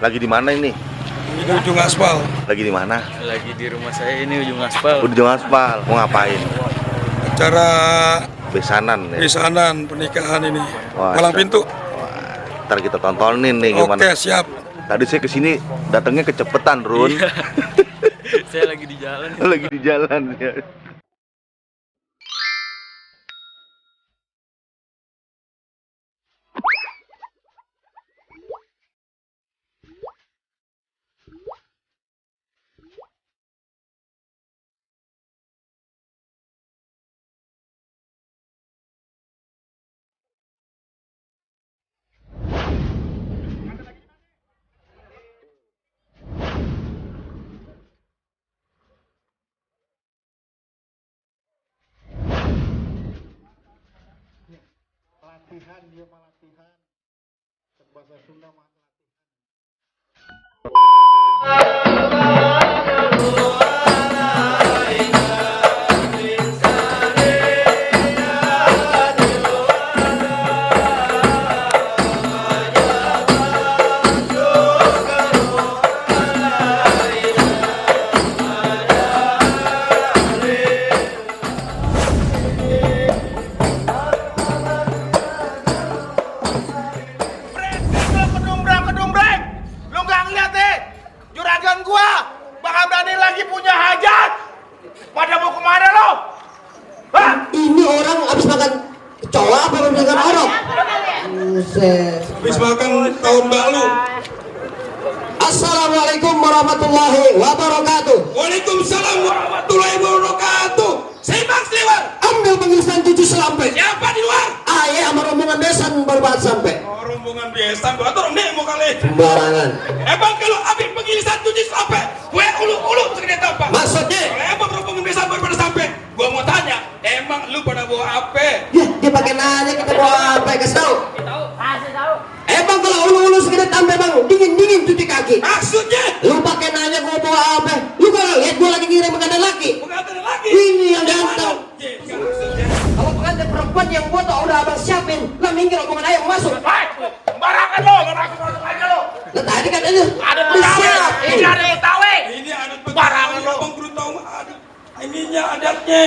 Lagi di mana ini? Di ujung aspal. Lagi di mana? Lagi di rumah saya ini ujung aspal. Ujung aspal. Mau ngapain? Acara Besanan ya? besanan pernikahan ini. Wah, Palang pintu. Wah, ntar kita tontonin nih gimana. Oke, siap. Tadi saya kesini datangnya kecepetan, Run. Iya. Saya lagi di jalan. Lagi di jalan ya. Latihan dia mah latihan. Bahasa Sunda mah Habis makan tahun baru. Assalamualaikum warahmatullahi wabarakatuh. Waalaikumsalam warahmatullahi wabarakatuh. Simak Sliwer. Ambil pengisian 7 selampe. Siapa di luar? Ayah sama rombongan besan baru banget sampai. Oh, rombongan biasa. Gua atur mau kali. Sembarangan. Emang kalau habis pengisian 7 sampai, gue ulu segede apa? Maksudnya? Kalau emang rombongan biasa baru pada sampai, gua mau tanya, emang lu pada bawa apa? Ya, dia pakai nanya kita bawa apa? Kasih tahu. Kasih tahu. Bang, kalau ulu-ulu segede tambah bang, dingin cuci kaki. Maksudnya? Lu pakai nanya gua bawa apa? Lu kalau lihat gua lagi ngirim pengantin laki. Pengantin lagi? Ini yang ganteng. Maksudnya? Kalau pengantin perempuan yang gua tau udah abang siapin, lah minggir rombongan ayam masuk. Sembarangan lo, sembarangan aja lo. Lah tadi katanya Ada disiapin. Ini ada Betawi. Ini adat Betawi. Abang perlu tahu adat. Ininya adatnya.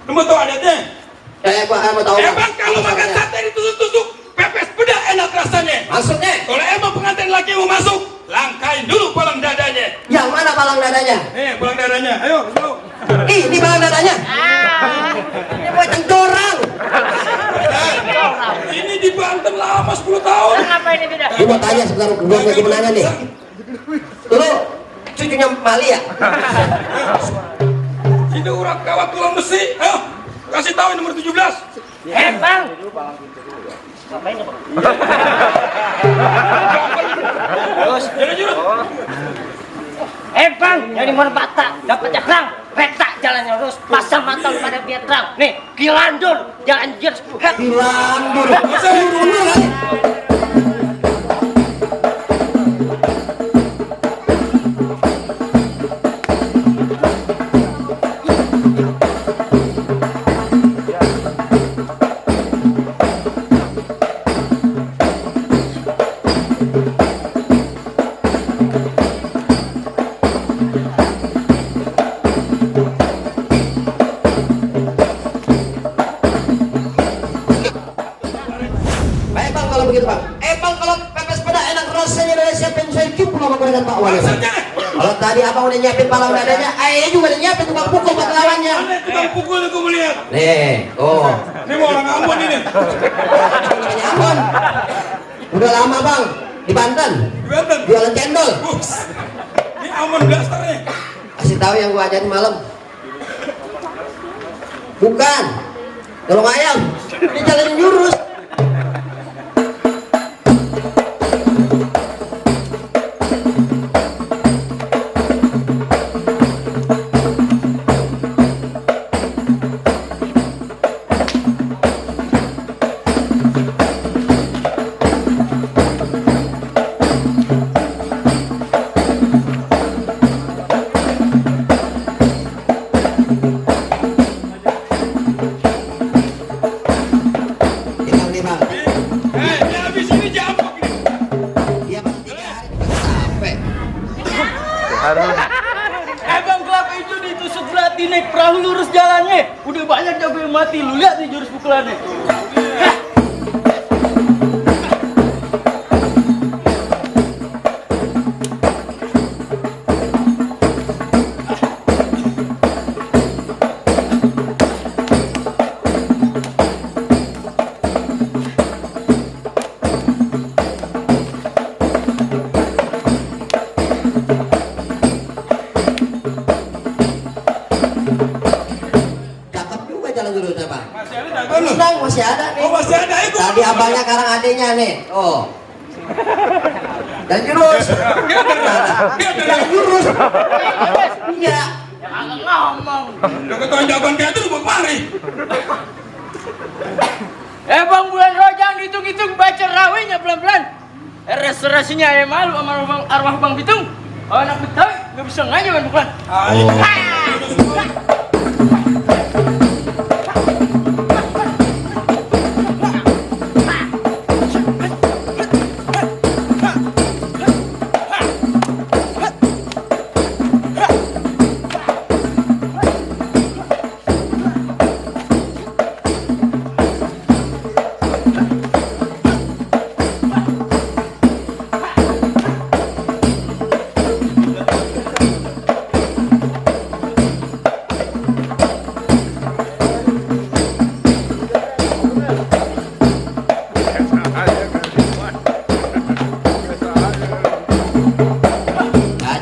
Lu mau tahu adatnya? Gua mau tahu. Emang kalau makan sate ditusuk-tusuk, pepes peda enak rasanya. Maksudnya? Kalau emang pengantin laki mau masuk, langkain dulu palang dadanya. Yang mana palang dadanya? Palang dadanya. Ayo, ayo. Ini palang dadanya. Ini buat cengcorang. Ini di Banten lama 10 tahun. Kenapa ini tidak? Gua mau tanya sebentar, gua lagi menanya nih. Lu cucunya Mali ya? Ini orang kawat tulang besi. Ayo, kasih tahu nomor 17. Bang. Ngapain ya, Bang? Terus, jurus. Bang, dari Merbata dapat jakrang, peta jalannya lurus, pasang mata pada biar terang. Nih, Kilandur, jalan jers. Kilandur. Kalau tadi abang udah nyiapin palang dadanya, ayah juga udah nyiapin tukang pukul buat lawannya. Mana tukang pukul aku melihat? Nih, oh. Ini mau orang Ambon ini. Ini Ambon. Udah lama bang, di Banten. Di Banten? Jualan cendol. Ini Ambon blaster nih. Kasih tahu yang gua ajarin malam. Bukan. Tolong ayam. Ini jalan jurus. Bang kelapa hijau ditusuk belati naik perahu lurus jalannya. Udah banyak jago yang mati. Lu lihat nih jurus pukulannya. Cakep juga jalan jurusnya, Bang. Masih ada dagang lu? Bang, masih ada nih. Oh masih ada itu. Tadi abangnya sekarang adiknya nih. Oh. Dan jurus. Dan jurus. Iya. Jangan ngomong. Udah ketuan jawaban kayak itu lu mau kemari. Bang bulan rojang dihitung-hitung baca rawinya pelan-pelan. Restorasinya ayam malu sama arwah Bang Bitung. Oh, anak Betawi nggak bisa ngaji Bang bukan.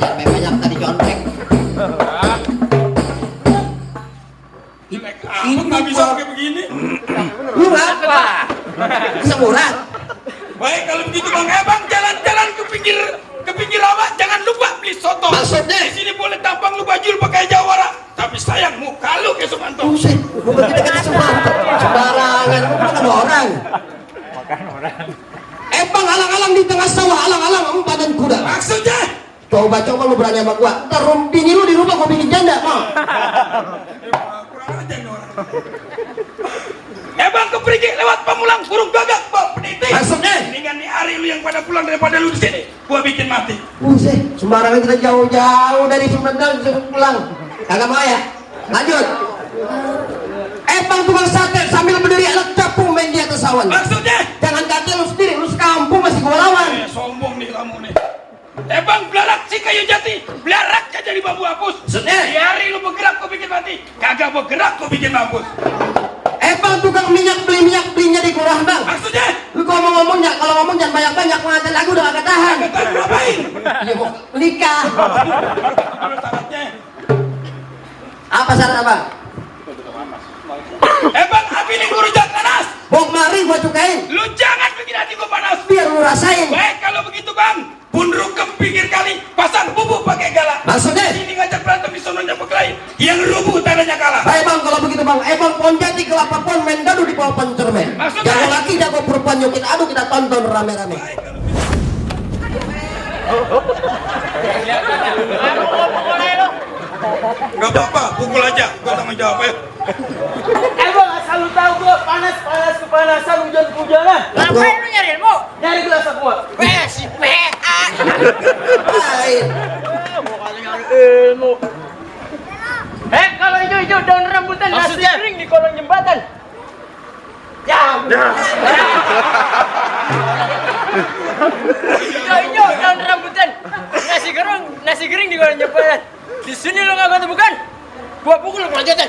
Jangan banyak tadi contek. Aku nggak bisa kayak begini. Murah. Bisa murah. Baik kalau begitu bang, bang jalan-jalan ke pinggir rawa, jangan lupa beli soto. Maksudnya? Di sini boleh tampang lu baju lu pakai jawara, tapi sayang muka lu kayak Sumanto. Buset, bukan kita kasih sembarangan, lu bukan orang. Bang, alang-alang di tengah sawah, alang-alang padan kuda. Maksudnya? Coba lu berani sama gua. Ntar bini lu di rumah gua bikin janda, mau? Kurang aja nih orang. Bang kepergi lewat Pamulang, burung gagak, bang peniti. Maksudnya? Mendingan nih hari lu yang pada pulang daripada lu di sini. Gua bikin mati. Buset, sembarangan kita jauh-jauh dari Sumedang disuruh pulang. Kagak mau ya? Lanjut. Bang tukang sate sambil berdiri anak capung main di atas awan. Maksudnya? Jangan kaki lu sendiri, lu sekampung masih gua lawan. Sombong nih kamu nih. Bang belarak si kayu jati, belarak aja di bambu hapus. Maksudnya? Di hari lu bergerak gua bikin mati, kagak bergerak gua bikin mampus. Bang tukang minyak belinya di Kelurahan, Bang. Maksudnya? Lu kalau mau ngomong ya, kalau ngomong jangan banyak-banyak, pengantin lagu udah gak tahan. Kata lu ngapain? Iya mau nikah. Apa syaratnya? Apa syarat Abang? Bang api ini gua rujak panas. Bok mari gua cukain. Lu jangan bikin hati gua panas. Biar lu rasain. Baik kalau begitu bang, pundruk ke pinggir kali, pasang bubuk pakai galak. Maksudnya? Sini ngajak berantem di sononya berkelahi, yang rubuh tandanya kalah. Baik Bang, kalau begitu Bang. Bang pohon jati kelapa pohon main gaduh di bawah pencermen. Maksudnya? Jago laki jago perempuan yuk kita adu kita tonton rame-rame. Baik kalau begitu. Gak apa-apa, pukul aja, gua tanggung jawab ya. Bang asal lu tahu gua kepanasan hujan-hujanan. Ngapain lu nyari ilmu? Nyari gelas gua. Si PA. Baik. Bukan nyari ilmu. Kalau hijau-hijau daun rambutan nasi kering di kolong jembatan. Ya. Hijau-hijau daun rambutan nasi kering di kolong jembatan. Di sini lo nggak bukan? Gua pukul pelajaran.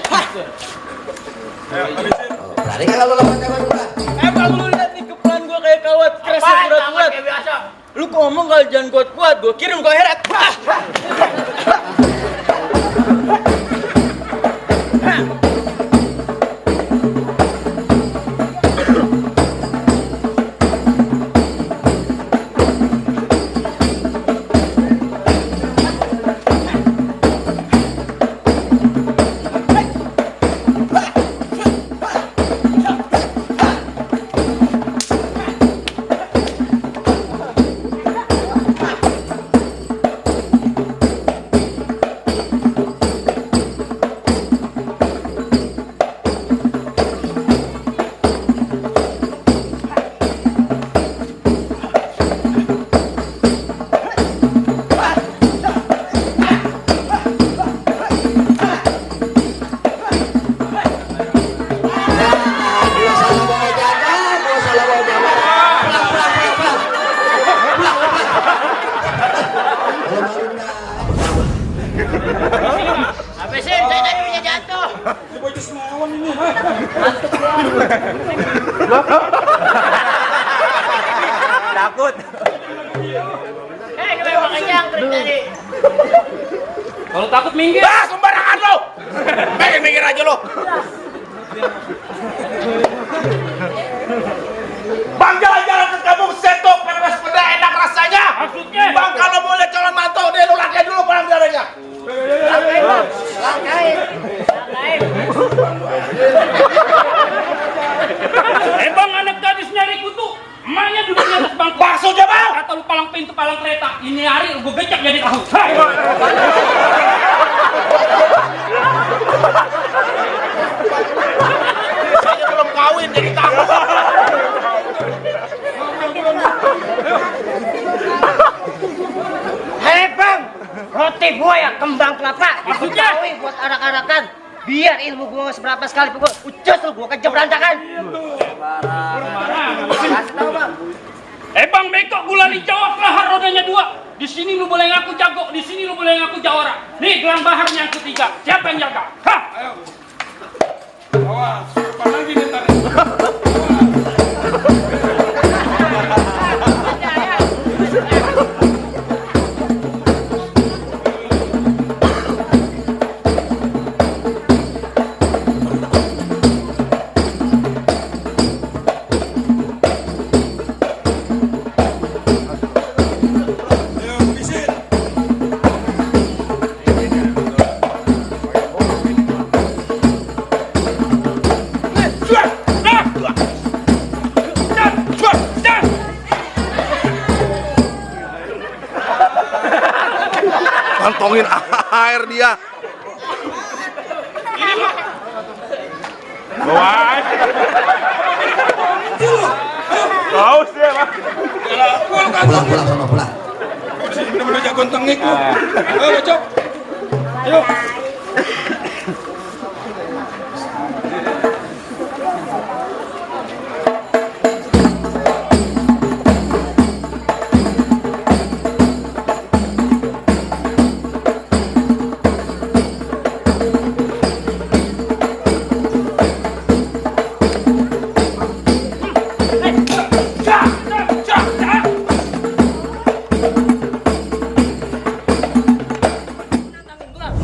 Berani kalau lu lawan jago juga. Bang lu lihat nih kepelan gua kayak kawat keras kuat. Lu ngomong kalau jangan kuat-kuat, gua kirim ke akhirat. Ismawan ini. Takut. Kenapa kenyang terus tadi? Kalau takut minggir. Ah, sembarangan lo. Minggir aja lo. Bang jalan-jalan ke kampung Setok pakai sepeda enak rasanya. Maksudnya? Bang kalau mau lihat calon mantu deh lu laki dulu barang jalannya. Langkain bang, langkain. Bang, anak gadis nyari kutu. Emaknya duduk di atas bangku. Maksudnya bang? Kata lu palang pintu palang kereta. Ini hari gue becak jadi tahu. Saya belum kawin jadi tahu. Hei bang, roti buaya kembang kelapa. Maksudnya? Diketahui buat arak-arakan. Biar ilmu gua nggak seberapa sekali pukul. Ucus lu gua kejam berantakan. Kasih tahu bang. Bang, bekok gulali jawab lahar rodanya 2. Di sini lu boleh ngaku jago, di sini lu boleh ngaku jawara. Nih gelang baharnya yang ketiga. Siapa yang jaga? Hah? Ayo. Awas, depan lagi nih ntar. Ayo, habisin. Kantongin air dia. Pulang sana pulang. Udah menuju gonteng iku. Ayo, cok. Ayo.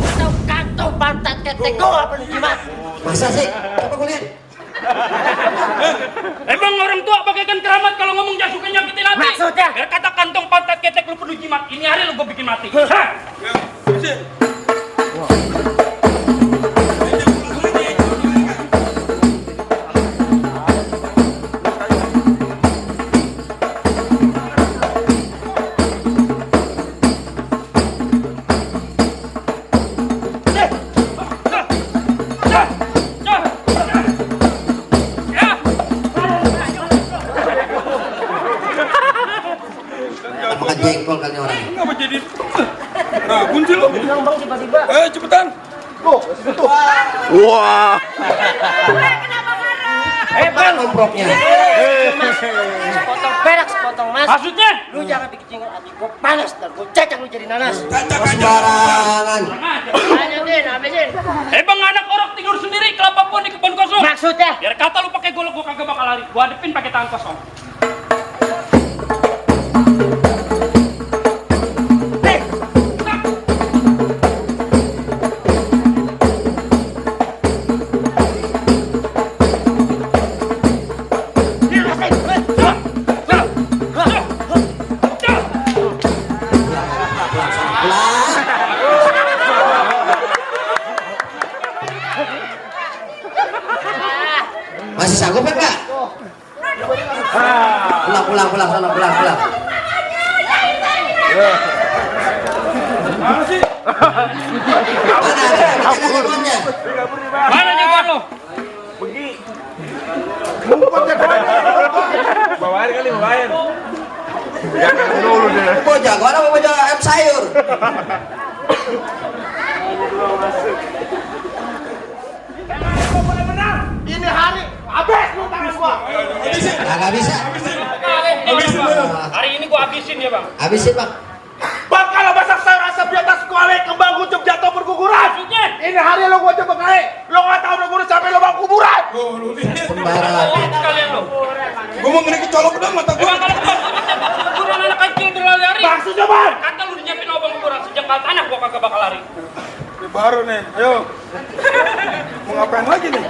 Atau kantong pantat ketek gua penuh jimat. Masa sih? Coba gue lihat. Bang, orang tua bagaikan keramat kalau ngomong jangan suka nyakitin hati. Maksudnya? Biar kata kantong pantat ketek lu penuh jimat. Ini hari lu gue bikin mati. Hah? Ayo, habisin. Makan jengkol kali orang. Kenapa jadi rabun sih lo? Bilang bang tiba-tiba. Ayo cepetan. Wah. Bang nomproknya. Sepotong perak, sepotong mas. Maksudnya? Lu jangan bikin hati gua panas dan gua cacang lu jadi nanas. Cacak aja. Sembarangan. Lanjutin, habisin. Bang, anak orang tidur sendiri kelapa pun di kebun kosong. Maksudnya? Biar kata lu pakai golok, gua kagak bakal lari. Gua hadepin pakai tangan kosong. Masih sanggup enggak? Pulang sana pulang. Mana sih? Mana ada jagoannya? Mana jagoan lo? Mau jagoan apa mau jago ayam sayur? Ini hari habis lu tangan gua. Kagak bisa. Habisin. Hari ini gua habisin ya, Bang. Habisin bang. Bang kalau masak sayur asap di atas gua kali kembang kucuk jatuh berguguran. Ini hari lo gua coba kali. Lo nggak tahu udah gua sampai lubang kuburan. Oh, lu lihat. Sembarang. Kalian lo. Gua mau ngeri kecolok dong mata gua. Emang kalau kuburan anak kecil udah lari. Maksudnya bang? Kata lu nyiapin lubang kuburan sejak tanah gua kagak bakal lari. Ini baru nih, ayo. Mau ngapain lagi nih?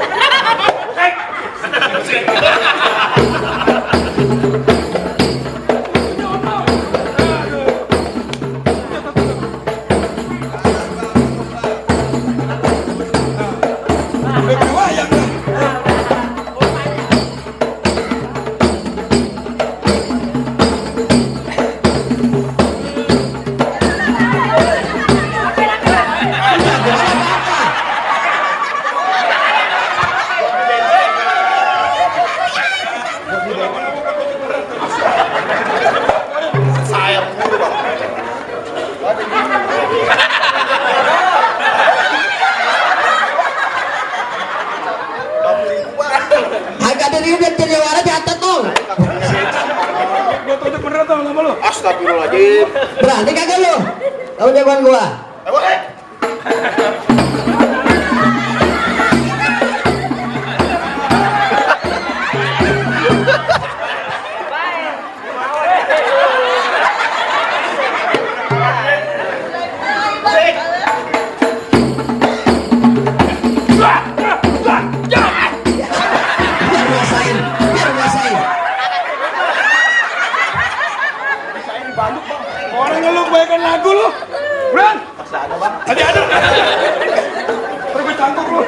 Udah wayang dah. Agak dari udah jawara catat dong. Gua tunjuk beneran tau sama lu. Astagfirullahaladzim. Berani kagak lu? Tahu jagoan gua. Biar ngerasain, biar ngerasain. Orang lu kebanyakan lagu lu. Bran. Ada. Terus gue cangkuk lu.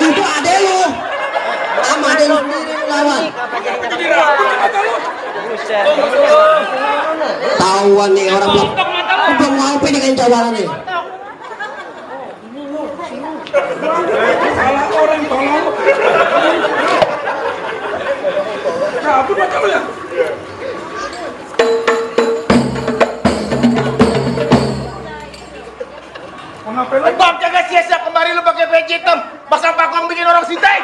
Itu ade lu. Sama ade lu sendiri lu lawan. Jadi rambut mata lu. Tahuan nih orang belum mau dengan jawaran nih. Salah orang tolong. Rambut mata lu ya. Mau ngapain lagi? Bang jaga sia-sia kembali lu pakai peci hitam. Pasang pakong bikin orang sinting.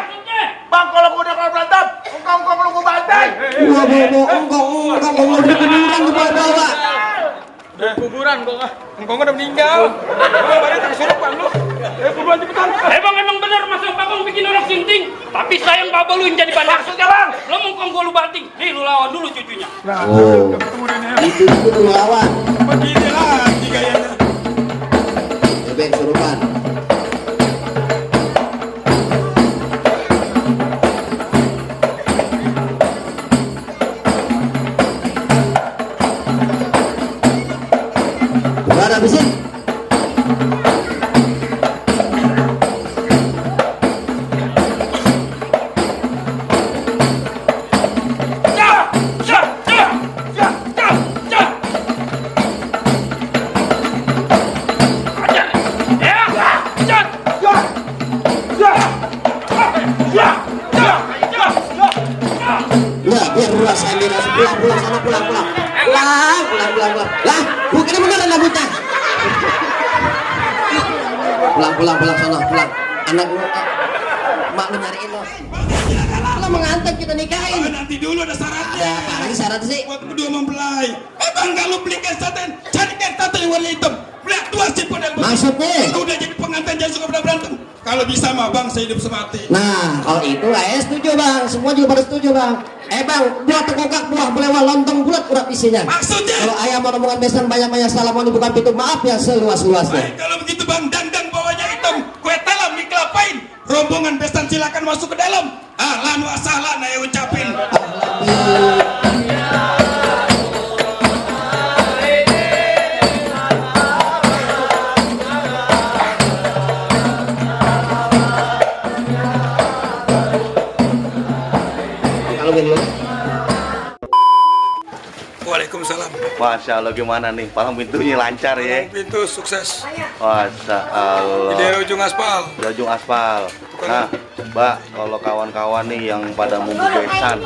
Bang kalau gua udah kalau berantem, engkong lu gua bantai. Gua bawa enggak mau kuburan gua bawa. Kuburan gua nggak. Engkau udah meninggal. Gua balik kesurupan lu. Buruan cepetan. Emang bener masang pakong bikin orang sinting. Tapi sayang bapak lu yang jadi bandar. Maksudnya bang? Lo mengkong gua lu banting. Nih lu lawan dulu cucunya. Nah, Oh. ketemu Daniel. Itu lu lawan. Begini lagi gayanya. Bebek surupan. Udah habisin. Nah, biar rasain dia pulang sana pulang. Pulang. Lah, bukan beneran rambutnya. Pulang sana, pulang. Anak lu, mak lu nyariin lo. Lo mengantar kita nikahin. Nanti dulu ada syaratnya. Ada apa lagi syarat sih? Buat berdua mempelai. Bang kalau beli kesaten, cari kesaten yang warna hitam. Beli dua sip model. Maksudnya? Kalau udah jadi pengantin jangan suka pada berantem. Kalau bisa mah bang saya hidup semati. Nah, kalau itu saya setuju bang. Semua juga pada setuju bang. Bang, buah tekokak, buah belewah, lontong bulat urap isinya. Maksudnya? Kalau ayam mau rombongan besan banyak-banyak salam mau bukan pintu maaf ya seluas-luasnya. Baik, kalau begitu bang dandang bawahnya hitam, kue talam dikelapain. Rombongan besan silakan masuk ke dalam. Ahlan wa sahlan saya ucapin. Kalau begini. Waalaikumsalam. Masya Allah gimana nih, palang pintunya lancar ya. Pintu sukses. Masya Allah. Di daerah ujung aspal. Di ujung aspal. Nah, Mbak, kalau kawan-kawan nih yang pada mau besan,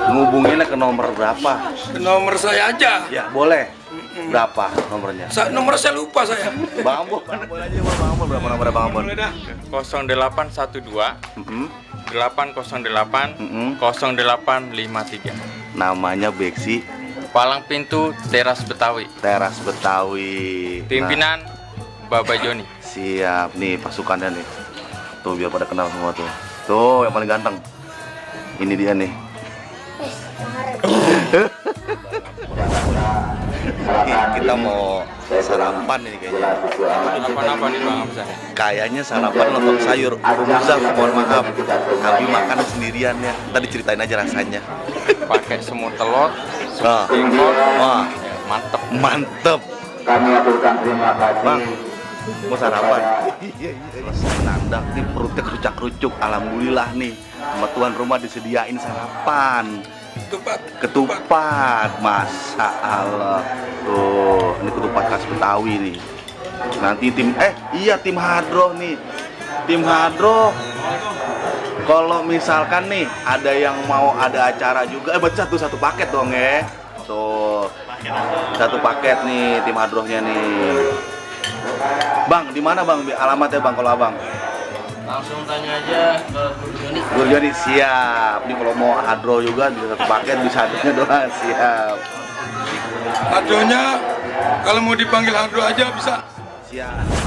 ngubunginnya ke nomor berapa? Ke nomor saya aja. Ya, boleh. Berapa nomornya? Nomor saya lupa saya. Bang Ambon. Boleh aja Bang Ambon. Berapa nomor Bang Ambon? 0812 808 0853. Namanya Beksi Palang pintu teras Betawi. Teras Betawi. Pimpinan Baba Joni. Siap nih pasukannya nih. Tuh biar pada kenal semua tuh. Tuh yang paling ganteng. Ini dia nih. Kita mau sarapan ini kayaknya. Apa nih Bang Hamzah? Kayaknya sarapan lontong sayur. Hamzah mohon maaf. Abi makan sendirian ya. Tadi ceritain aja rasanya. Pakai semur telur, Nah, jengkol, wah, ya, mantep. mantep. Bang, mau sarapan? Iya. Nandak nih perutnya kerucak-kerucuk. Alhamdulillah nih, sama tuan rumah disediain sarapan. Ketupat, masa Allah. Tuh, ini ketupat khas Betawi nih. Nanti tim Hadroh nih. Tim Hadroh. Kalau misalkan nih ada yang mau ada acara juga, baca tuh satu paket dong ya. Tuh, satu paket nih tim Hadrohnya nih. Bang, di mana Bang? Alamatnya Bang kalau Abang? Langsung tanya aja ke Guru Joni siap. Nih kalau mau Hadroh juga di satu paket bisa hadrohnya doang siap. Hadrohnya kalau mau dipanggil Hadroh aja bisa. Siap.